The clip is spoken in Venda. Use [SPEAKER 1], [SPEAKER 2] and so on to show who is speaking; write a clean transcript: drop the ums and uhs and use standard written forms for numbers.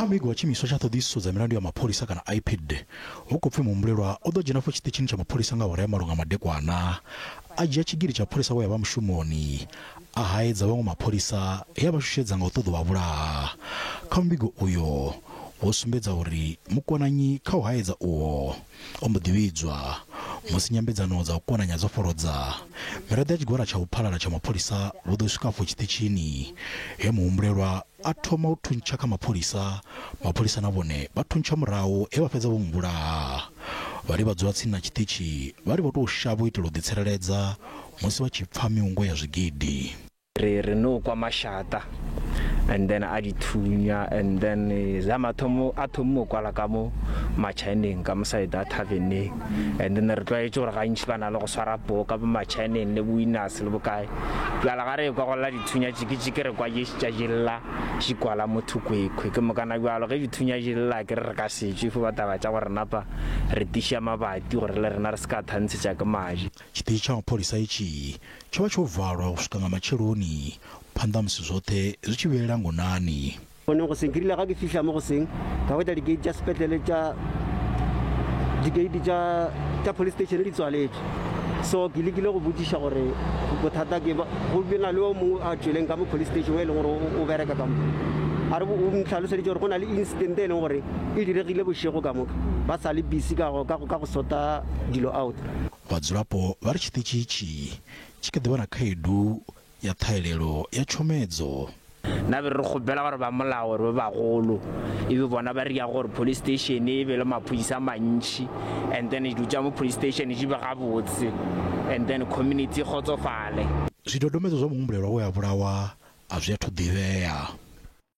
[SPEAKER 1] Kha muvhigo wa tshiimiswa tsha ṱhoḓisiso dza milandu ya mapholisa kana IPID, hu khou pfi muhumbulelwa o ḓo dzhena afho tshiṱitshini tsha mapholisa nga awara ya malo nga madekwana, a dzhia tshigili tsha pholisa we a vha mushumoni, a haedza vhaṅwe mapholisa he a vha shushedza nga u ṱoḓa u vha vhulaha. Kha muvhigo uyo, wo sumbedza uri mukonanyi kha u haedza uho o mbo ḓi vhidzwa. Musi nyambedzano dza u konanya dzo fholodza, miraḓo ya tshigwada tsha u phalala tsha mapholisa vho ḓo swika afho tshiṱitshini he muhumbulelwa a thoma u thuntsha kha mapholisa, mapholisa na vhone vha thuntsha murahu he vha fhedza vho mu vhulaha. Vha ri vha dzula tsini na tshiṱitshi vha ri vho tou shavha u itela u ḓitsireledza musi vha tshi pfa miungo ya zwigidi.
[SPEAKER 2] Re re no kwa mašata and then a dithunya and then za mathomo a thomo kwala ka mo machineng ka mo side a taverneng and then re tlwaetše gore gantši ba na le go swara poo ka bo machineng le bowinners le bokae bjala ga re kwa go lla dithunya tšikitšiki re kwa tša jella di kwala motho kwekhwe ke mokana bjalo ge dithunya di lla ke re re ka setšwe fo ba taba tša gore napa re tiša mabati gore le rena re se ka thantshetša ke madi.
[SPEAKER 1] Tshiṱitshi tsha mapholisa itshi tsho vha tsho valwa u swika nga matsheloni phanḓa ha musi zwoṱhe zwi tshi vhuyelela ngonani.
[SPEAKER 3] Gone goseng, ke rile ga ke fihla mo goseng, ka hwetša di-gate tša sepetlele tša di-gate tša tša police station di tswaletšwe. So ke lekile go botšiša gore bothata ke ba, go be na le o mongwe a tšweleng ka mo police station o e leng gore o bereka ka mo. A re o ntlhaloseditše gore go na le incident e leng gore e diregile bošego ka moka, ba sa le busy ka go ka go ka go sota dilo out.
[SPEAKER 1] Vhadzulapo vha ri tshiṱitshi itshi tshi kha ḓi vha na khaedu ya ṱhahelelo ya tshomedzo.
[SPEAKER 2] Nna be re kgopela gore ba molao gore ba bagolo e be bona ba riago gore police station e be le maphodisa a mantši and then dilo tša mo police station di be gabotse and then community e kgotsofale.
[SPEAKER 1] Zwidodombedzwa zwa muhumbulelwa we a vhulawa a zwi athu ḓivhea.